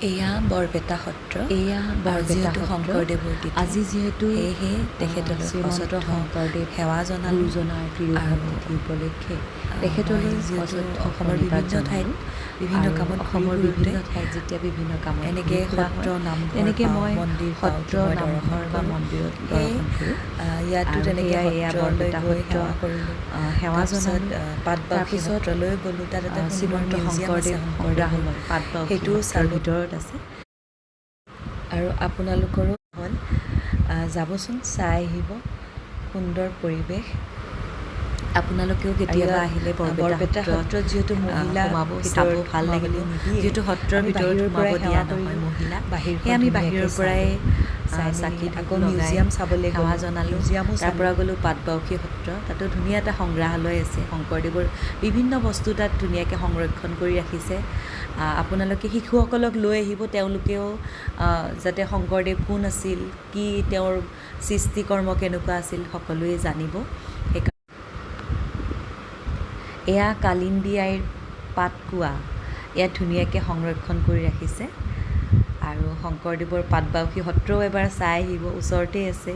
এয়া বৰপেটা সত্ৰ। এয়া আৰু বৰপেটা যিহেতু সত্ৰ। শংকৰদেৱৰ তিথি, আজি যিহেতু সেয়েহে তেখেতলৈ শ্ৰীমন্ত সশ্ৰদ্ধ শংকৰদেৱ সেৱা জনালোঁ। গুৰুজনাৰ তিৰোভাৱ আৰু তিথি উপলক্ষে মই তেখেতলৈ যিহেতু সশ্ৰদ্ধ অসমৰ প্ৰণিপাত বিভিন্ন ঠাইত জনালোঁ। বিভিন্ন আৰু কামত ঘূৰি অসমৰ ফুৰোঁতে বিভিন্ন ঠাইত যেতিয়া বিভিন্ন কামত এনেকৈ ঘূৰি ফুৰা সত্ৰ হয়, নামঘৰ তেনেকৈ পাওঁ, মই মন্দিৰ পাওঁ, সত্ৰ মই দৰ্শন নামঘৰ বা কৰোঁ। মন্দিৰত সেয়ে দৰ্শন কৰোঁ। ইয়াতো আৰু তেনেকৈ সেয়া এয়া সত্ৰলৈ বৰপেটা গৈ সত্ৰ সেৱা কৰিলোঁ। সেৱা তাৰপিছত জনালোঁ। পাটবাউসী তাৰপিছত সত্ৰলৈ গ'লোঁ। তাত এটা সুন্দৰ শ্ৰীমন্ত মিউজিয়াম আছে শংকৰদেৱ শংকৰদেৱৰ, সংগ্ৰহালয় পাটবাউসী সেইটোও সত্ৰৰ চালোঁ। ভিতৰত আছে। আৰু আপোনালোকৰো হ'ল যাবচোন, চাই আহিব, সুন্দৰ পৰিৱেশ। আপোনালোকেও আৰু কেতিয়াবা ইয়াত আহিলে বৰপেটা বৰপেটা সত্ৰত সত্ৰত যিহেতু মহিলা সোমাব, চাব, ভিতৰত ভাল লাগিব। সোমাবলৈ নিদিয়ে, যিহেতু সত্ৰৰ আমি ভিতৰত বাহিৰৰ সোমাব পৰাই দিয়া সেৱা নহয় কৰিলোঁ। মহিলাক, বাহিৰখন সেয়ে আমি ধুনীয়াকৈ বাহিৰৰ পৰাই চালোঁ, চাই মেলি চাকি ধূপ আকৌ লগাই মিউজিয়াম চাবলৈ সেৱা গ'লোঁ, জনালোঁ। মিউজিয়ামো তাৰ পৰা চালোঁ। গ'লোঁ পাটবাউসী সত্ৰ। তাতো ধুনীয়া এটা সংগ্ৰহালয় আছে, শংকৰদেৱৰ বিভিন্ন বস্তু তাত ধুনীয়াকৈ সংৰক্ষণ কৰি ৰাখিছে। আপোনালোকে শিশুসকলক লৈ আহিব, তেওঁলোকেও যাতে শংকৰদেৱ কোন আছিল, কি তেওঁৰ সৃষ্টিকৰ্ম কেনেকুৱা আছিল সকলোৱে জানিব। সেইকাৰণে এয়া কালিন্দী আইৰ পাতকুৱা, ইয়াত ধুনীয়াকৈ সংৰক্ষণ কৰি ৰাখিছে। আৰু শংকৰদেৱৰ পাটবাউসী সত্ৰও এবাৰ চাই আহিব, ওচৰতেই আছে।